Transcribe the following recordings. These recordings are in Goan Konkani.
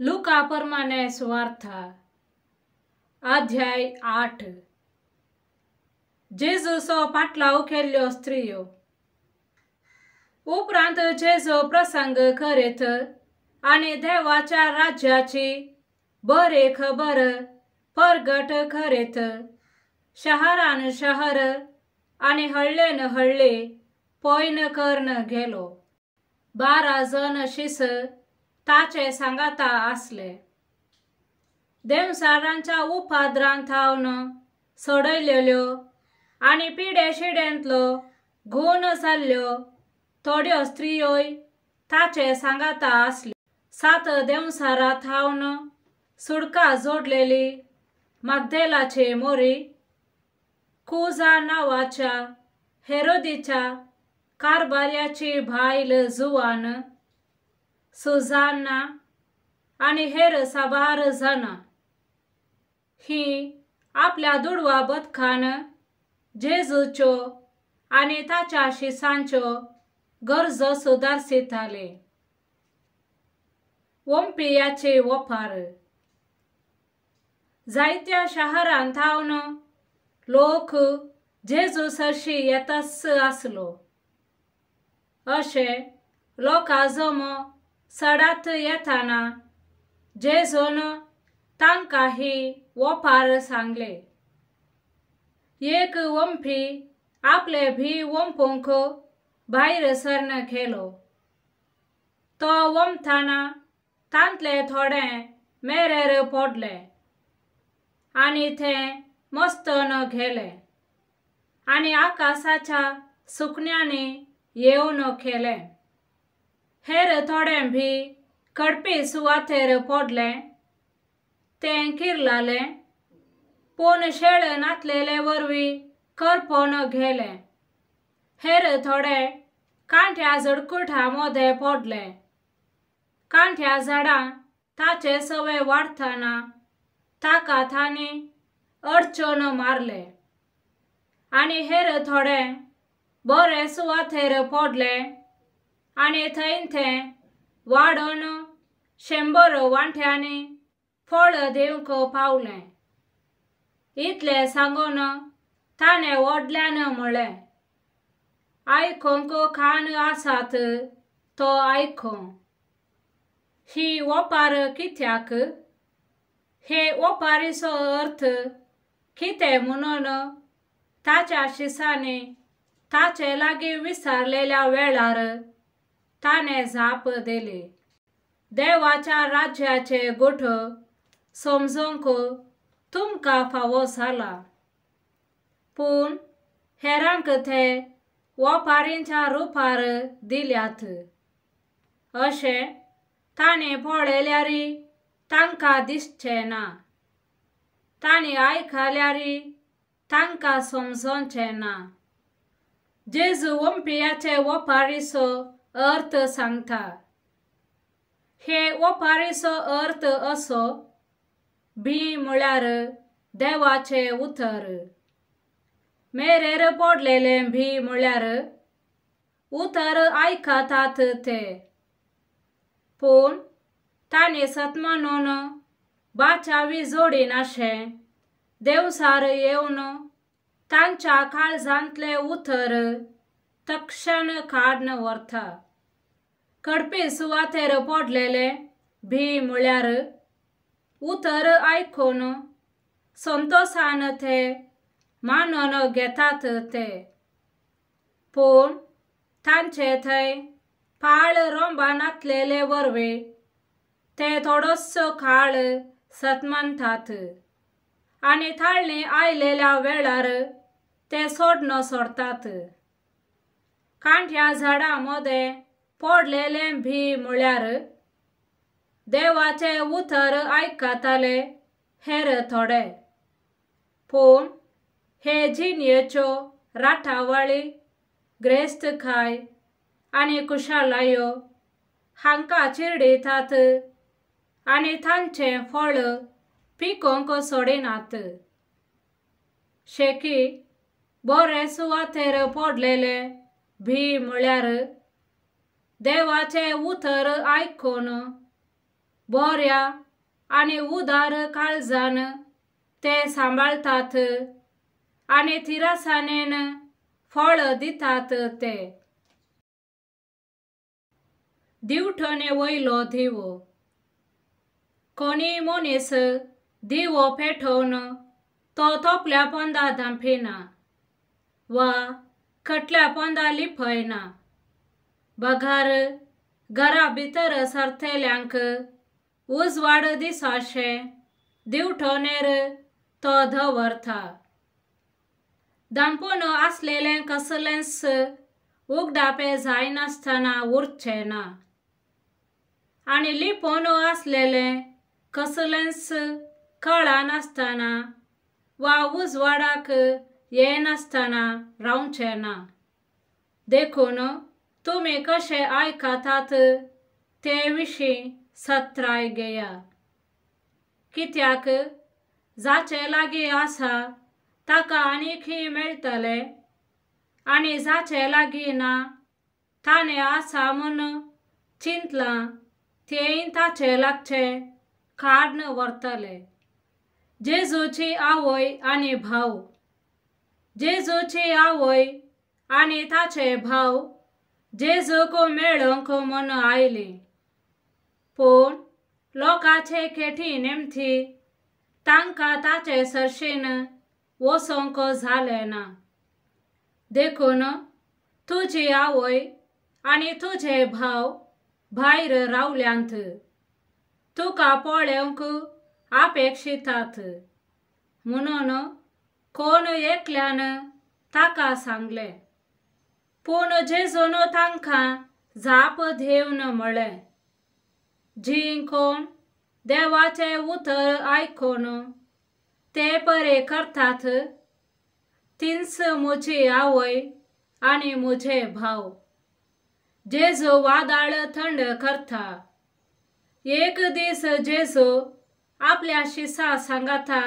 लुका प्रमाणे सुवार्ता अध्याय 8। जेजूचो पाटलाव केल्ल्यो स्त्रियो। उपरांत जेजू प्रसंग करीत आनी देवाच्या राज्याची बरी खबर परगट करीत शहरान शहर आनी हळ्ळेन हळ्ळी पयन करून गेलो। 12 जण शिस ताचे सांगाता आसले। देवसारांच्या उपाद्रांत थावन सोडयल्यो आनी पिडे शिडेंतलो गूण जाल्ल्यो थोड्यो स्त्रियोय ताचे सांगाता आसल्यो। 7 देवसारा थावन सुडका जोडलेली मागदेलाची मोरी, कुजा नांवाच्या हेरोदीच्या कारभार्याची बायल जुवान सुजाना आनी हेर साबार जाणां ही आपल्या दुडवा बदकान जेजूच्यो आनी ताच्या शिसांच्यो गरजो सुदारसिताले। वोम्पियाची वपार। जायत्या शहरांत थावन लोक जेजू सरशी येतच आसलो। अशें लोकां जमो सडात येताना जेजून तांकां ही वपार सांगले। एक वंपी आपले भी वंपूंक भायर सरन गेलो। तो वंपताना तांतले थोडे मेरेर पडले आनी ते मस्तन गेले आनी आकाशाच्या सुकण्यांनी येवन केले। हेर थोडे भी कडपी सुवातेर पडले, तें किरलाले, पूण शेळ नातलेले वरवीं करपोन गेले। हेर थोडे कांठ्या झडकुटा मोदें पडले। कांठ्या झाडां ताचे सवे वाडटना ताका तांणी अडचण मारले आनी हेर थोडे बरे सुवातेर पडले आनी थंय ते वाडोवन 100 वांट्यांनी फळ दिवंक पावले। इतलें सांगून ताणें व्हडल्यान म्हळें, आयकूंक कान आसात तो आयकूं। ही वपार कित्याक? हे वपारीचो अर्थ कितें म्हणून ताच्या शिसांनी ताचे लागीं विचारलेल्या वेळार ताणें जाप दिली, देवाच्या राज्याचे गोठ समजूंक तुमकां फावो जाला, पूण हेरांक ते वपारींच्या रुपार दिल्यात। अशें ताणें पळयल्यार तांकां दिसचें ना, तांणी आयकल्यार तांकां समजोचें ना। जेजू वंपियाचे वपारीचो अर्थ सांगता। हे वपारीचो अर्थ असो, भी म्हळ्यार देवाचें उतर, मेरेर पडलेलें भी म्हळ्यार उतर आयकतात ते, पूण तांणी सतमानून बाचावी जोडिनाशें देवसार येवन तांच्या काळजांतलें उतर तक्षण काडून व्हरता। कडपी सुवातेर पडलेलें भी म्हळ्यार उतर आयकून संतोसान ते मानून घेतात ते, पूण तांचे थंय पाळ रोंबा नातलेले वरवीं ते थोडोसो काळ सतमानतात आनी थाळणी आयलेल्या वेळार ते सोडन सोडतात। कांठ्या झाडां मदें पडलेलें भी म्हळ्यार देवाचें उतर आयकताले हेर थोडे, पूण हे जिणयेच्यो राटावळी, ग्रेस्तकाय आनी कुशालायो हांकां चिरडितात आनी तांचें फळ पिकोवंक सोडिनात। शेकी बरे सुवातेर पडलेले भी म्हळ्यार देवाचें उतर आयकून बऱ्या आनी उदार काळजान ते सांबाळतात आनी थिरासाणेन फळ दितात ते। दिवठणे वयलो दिवो। कोणी मनीस दिवो पेटोवन तो तोपल्या पोंदा धांपिना वा खटल्या पोंदा लिपयना, बगर घरा भितर सरतल्यांक उजवाड दिसाशें दिवठणेर तो दवरता। धांपून आसलेलें कसलेंच उगडापें जायनासतना उरचें ना आनी लिपोवन आसलेलें कसलेंच कळनासतना वा उजवाडाक येनासतना रावचें ना। देखून तुमी कशें आयकतात ते विशीं सत्राय घेया, कित्याक जाचे लागीं आसा ताका आनीकय मेळटलें आनी जाचे लागीं ना ताणें आसा म्हूण चिंतलां तेंय ताचे लागचें काडून व्हरतले। जेजूची आवय आनी भाव। जेजूची आवय आनी ताचे भाव जेजूक मेळोवंक म्हूण आयली, पूण लोकांचे खेटी नेमती तांकां ताचे सरशीन वचोंक जालें ना। देखून तुजी आवय आनी तुजे भाव भायर रावल्यांत, तुका पळोवंक अपेक्षितात म्हणून कोण एकल्यान ताका सांगलें। पूण जेजून तांकां जाप दिवन म्हळें, जीं कोण देवाचें उतर आयकून ते बरें करतात तींच म्हजी आवय आनी म्हजे भाव। जेजू वादळ थंड करता। एक दीस जेजू आपल्या शिसा सांगाता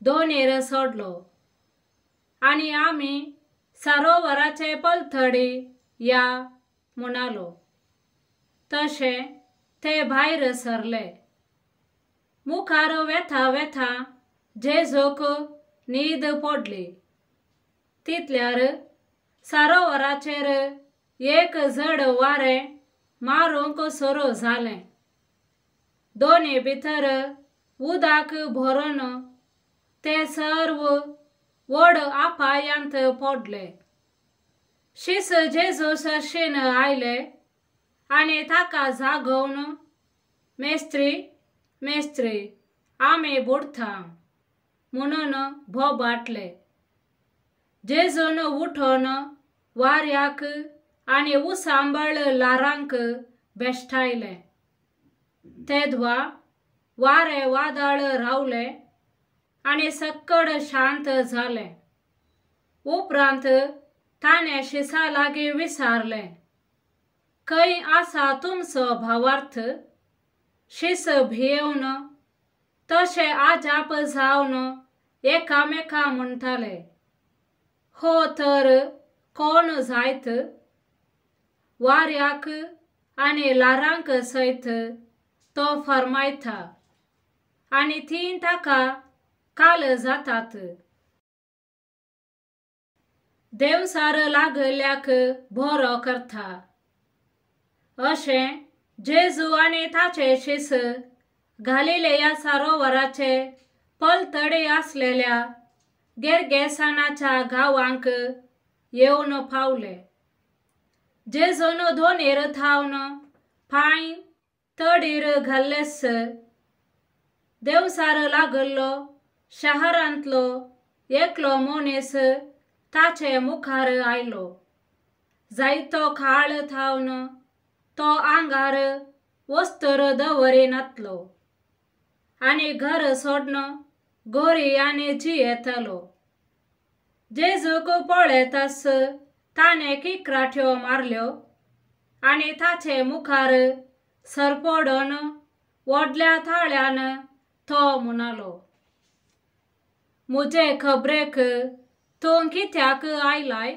दोनेर सोडलो आनी आमी सरोवराचे पलतडी या म्हणालो। तशें ते भायर सरले। मुखार वेता वेता जेजूक न्हीद पडली। तितल्यार सरोवराचेर एक जड वारें मारूंक सुरू जालें। दोनी भितर उदक भरून ते सर्व व्हड अपायांत पडले। शीस जेजू सरशीन आयले आनी ताका जागोवन, मेस्त्री मेस्त्री आमी बुडटा म्हणून बोबाटले। जेजून उठोवन वाऱ्याक आनी उसांबळ ल्हारांक बेश्टायलें। तेदवा वारें वादळ रावलें आनी सक्कड शांत जालें। उपरांत ताणें शिसा लागीं विचारलें, खंय आसा तुमचो भावार्थ? शीस भियेवन तशें आजाप जावन एकामेका म्हणटाले, हो तर कोण जायत? वाऱ्याक आनी ल्हारांक सयत तो फर्मायता आनी तीं ताका काल जातात। देंवचार लागल्याक बरो करता। अशें जेजू आनी ताचे शीस गालिलेया सरोवराचे पलतडी आसलेल्या गेरगेसानाच्या गांवांक येवन पावले। जेजून दोनेर थावन पांय तडीर घाल्लेस देंवचार लागल्लो शहरांतलो एकलो मनीस ताचे मुखार आयलो। जायतो काळ थावन तो आंगार वस्त्र दवरिनातलो आनी घर सोडून गोरयांनी जियेतालो। जेजूक पळयताच ताणें किकराट्यो मारल्यो आनी ताचे मुखार सरपडून व्हडल्या ताळ्यान तो म्हणालो, म्हजे खबरेक तूं कित्याक आयलाय?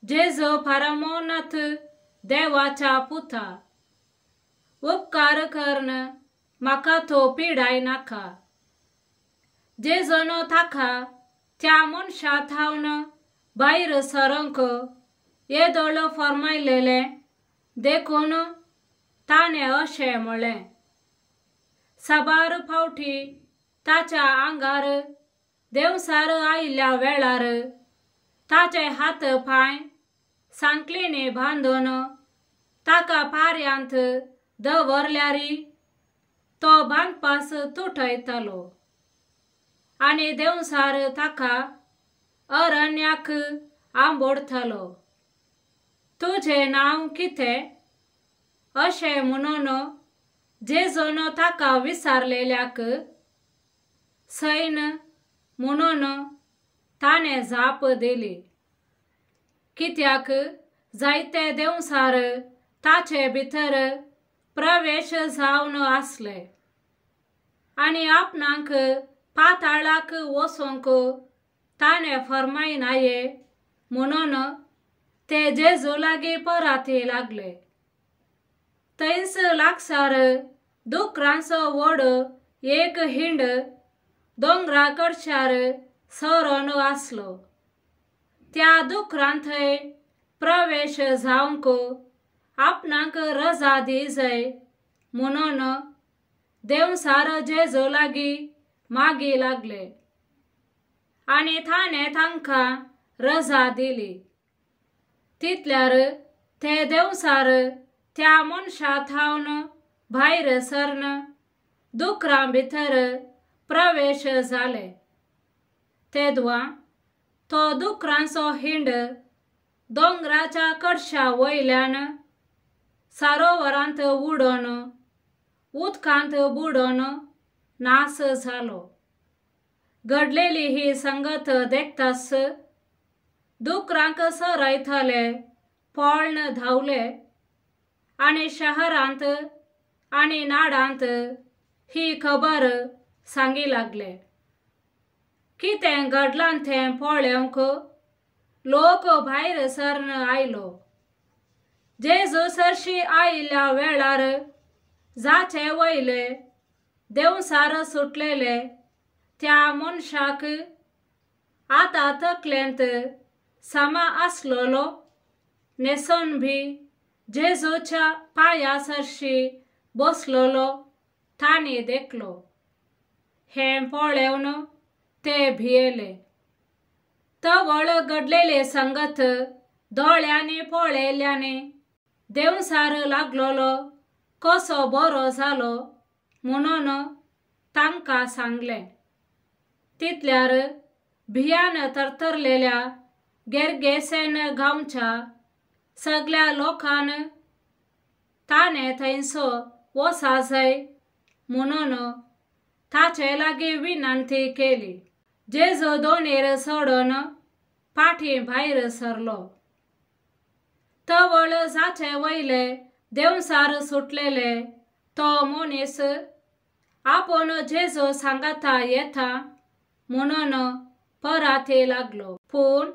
जेजू फारमोनाथ देवाच्या पुता, उपकार करून म्हाका तो पिडाय नाका. जेजून ताका त्या मनशा थावन भायर सरूंक येदोळ फर्मायलेलें देखून ताणें अशें म्हळें. साबार फावटी ताच्या आंगार देंवचार आयिल्ल्या वेळार ताचे हात पांय सांकळींनी बांदून ताका पाऱ्यांत दवरल्यारी तो बांदपास तुटयतालो आनी देंवचार ताका अरण्याक आंबोडतालो. तुजें नांव कितें अशें म्हणून जेजून ताका विचारलेल्याक सैन म्हणून ताणें जाप दिली. कित्याक जायते देंवचार ताचे भितर प्रवेश जावन आसले आनी आपणाक पाताळाक वचूंक ताणें फर्मायनाये म्हणून ते जेजू लागीं पराती लागले. थंयच लागसार दुकरांचो व्हड एक हिंड दोंगरा कडच्यार सरोन आसलो. त्या दुकरान थंय प्रवेश जावंक आपणाक रजा दी जाय म्हणून देंवचार जेजू लागीं मागी लागले आनी ताणें तांकां रजा दिली. तितल्यार ते देंवचार त्या मनशा थावन भायर सरन दुकरां भितर प्रवेश जाले. तेदवा तो दुकरांचो हिंड दोंगराच्या कडशा वयल्यान सरोवरांत उडोवन उदकांत बुडोवन नास जालो. घडलेली ही संगत देखताच दुकरांक सरयतले पळन धांवले आनी शहरांत आनी नाडांत ही खबर सांगी लागले. कितें घडलां तें पळोवंक लोक भायर सरन आयलो. जेजू सरशी आयिल्ल्या वेळार जाचे वयले देंवचार सुटलेले त्या मनशाक आतां तकलेंत समा आसलेलो न्हेसून बी जेजूच्या पांया सरशी बसलेलो तांणी देखलो. हें पळोवन ते भियेले. तवळ घडलेले संगत दोळ्यांनी पळयल्ल्यानी देंवचार लागलेलो कसो बरो जालो म्हणून तांकां सांगलें. तितल्यार भियान थरथरलेल्या गेरगेसेन गांवच्या सगळ्या लोकान ताणें थंयसो वचा जाय म्हणून ताचे लागीं विनंती केली. जेजू दोणेर चडोवन फाटीं भायर सरलो. तवळ जाचे वयले देंवचार सुटलेले तो मनीस आपूण जेजू सांगाता येता म्हणून पराती लागलो. पूण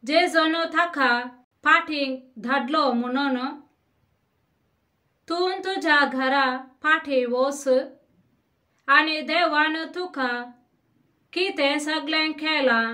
जेजून ताका फाटीं धाडलो म्हणून तूं तुज्या घरा फाटीं वच आनी देवान तुका कितें सगळें केलां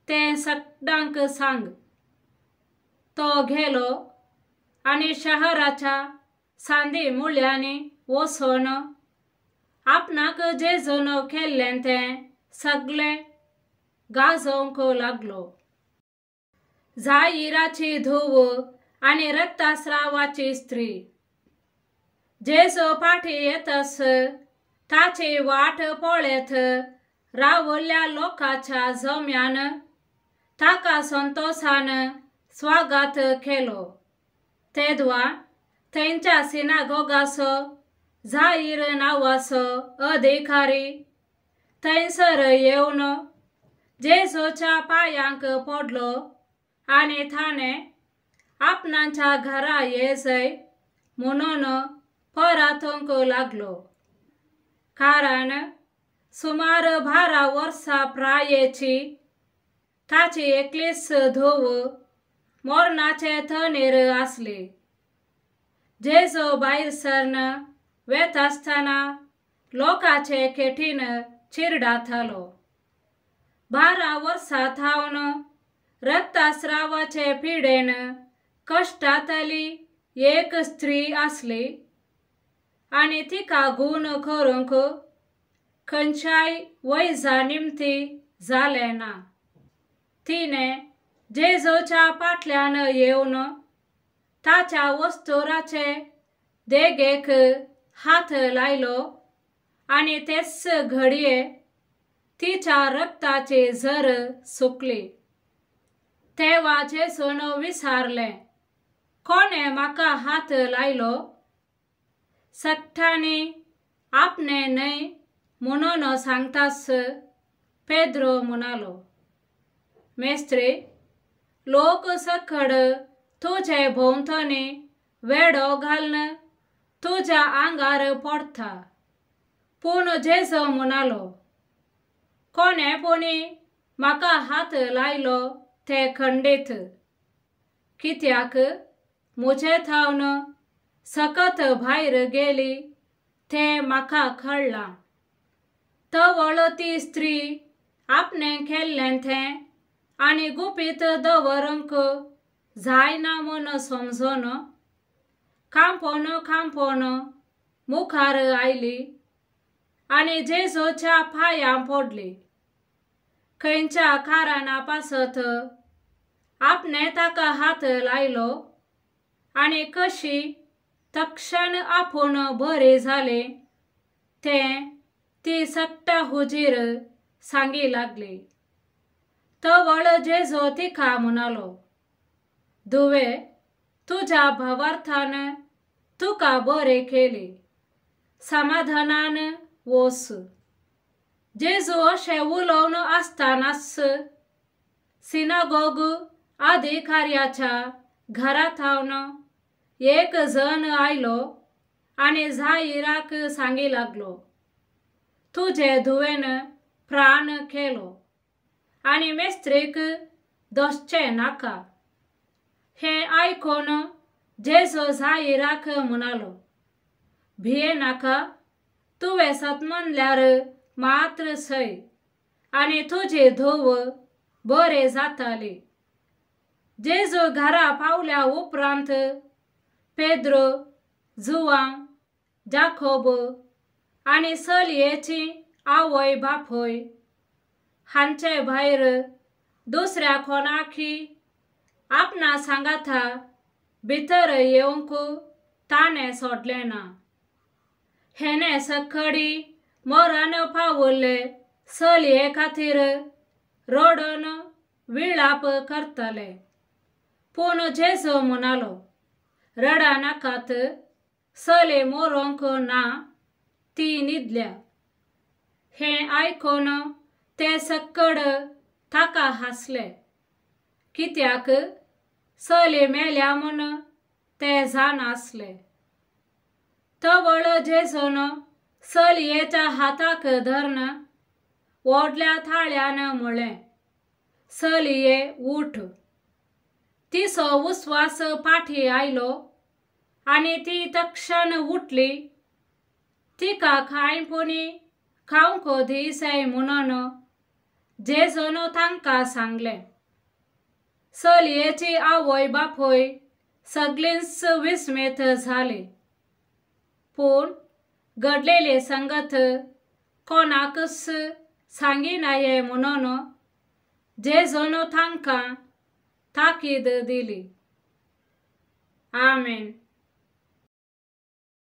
तें सगळ्यांक सांग. तो गेलो आनी शहराच्या सांदी मुळ्यांनी वचून आपणाक जेजून केल्लें तें सगळें गाजोवंक लागलो. जाहिराची धूव आनी रक्तस्रावाची स्त्री. जेजू फाटीं येतस ताची वाट पळयत रावल्ल्या लोकांच्या जम्यान ताका संतोशान स्वागत केलो. तेदवा थंयच्या सिनागोगाचो जाहीर नांवाचो अधिकारी थंयसर येवन जेजूच्या पांयांक पडलो आनी ताणें आपणाच्या घरा येजय म्हणून परातूंक लागलो. कारण सुमार 12 वर्सां प्रायेची ताची एकलीच धूव मरणाचे थणीर आसली. जेजू भायर सरन वेता आसतना लोकाचे खेटीन चिरडातालो. 12 वर्सां थावन रक्तस्रावाचे पिडेन कश्टांतली एक स्त्री आसली आनी तिका गूण करूंक खंयच्याय वैजा निमती जालें ना. तिणें जेजूच्या फाटल्यान येवन ताच्या वस्तुराचे देगेक हात लायलो आनी तेच घडये तिच्या रक्ताची झर सुकली. तेवा जेजून विचारलें, कोणें म्हाका हात लायलो? सगळ्यांनी आपणें न्हय म्हणून सांगताच पेद्रो म्हणालो, मेस्त्री, लोक सकड तुजे भोंवतणी वेडो घालून तुज्या आंगार पडटा. पूण जेजू म्हणालो, कोणें पुणी म्हाका हात लायलो तें खंडीत, कित्याक म्हजे थावन सकत भायर गेली तें म्हाका कळ्ळां. तवळ ती स्त्री आपणें केल्लें तें आनी गुपीत दवरूंक जायना म्हूण समजून कांपोन कांपोन मुखार आयली आनी जेजूच्या पांयां पडली. खंयच्या कारणा पासत आपणें ताका हात लायलो आनी कशी तक्षण आपूण बरी जाली तें ती सगळ्या हुजीर सांगी लागली. तवळ जेजू तिका म्हणालो, धुवे, तुज्या भावार्थान तुका बरें केली, समाधानान वोस. जेजू अशें उलोवन आसतनाच सिनागोग अधिकाऱ्याच्या घरा थावन एक जण आयलो आनी जाहिराक सांगी लागलो, तुजे धुवेन प्राण केलो आनी मेस्त्रीक दोसचें नाका. हें आयकून जेजू जाहिराक म्हणालो, भिये नाका, तुवें सत म्हणल्यार मात्र सय आनी तुजी धूव बरें जाताली. जेजू घरा पावल्या उपरांत पेद्रो, जुवांव, जाकोब आनी चलयेची आवय बापूय हांचे भायर दुसऱ्या कोणाकी आपणा सांगाता भितर येवंक ताणें सोडलें ना. हेणें सकाळीं मरण पावल्ले चलये खातीर रडून विळाप करताले. पूण जेजू म्हणालो, रडा नाकात, चली मरूंक ना, ती न्हिदल्या. हें आयकून ते सकड ताका हांसले, कित्याक चली मेल्या म्हूण ते जाण आसले. तवळ जेजून चलयेच्या हाताक धरून व्हडल्या थाळ्यान म्हळें, चलये उठ. तिचो उस्वास फाटीं आयलो आनी ती तक्षण उठली. तिका कांय पुणी खावंक दिसय म्हणून जेजून तांकां सांगलें. चलयेची आवय बापूय सगळींच विस्मीत जाली, पूण घडलेली संगत कोणाकच सांगिनाये म्हणून जेजून तांकां ताकीद दिली. आमेन.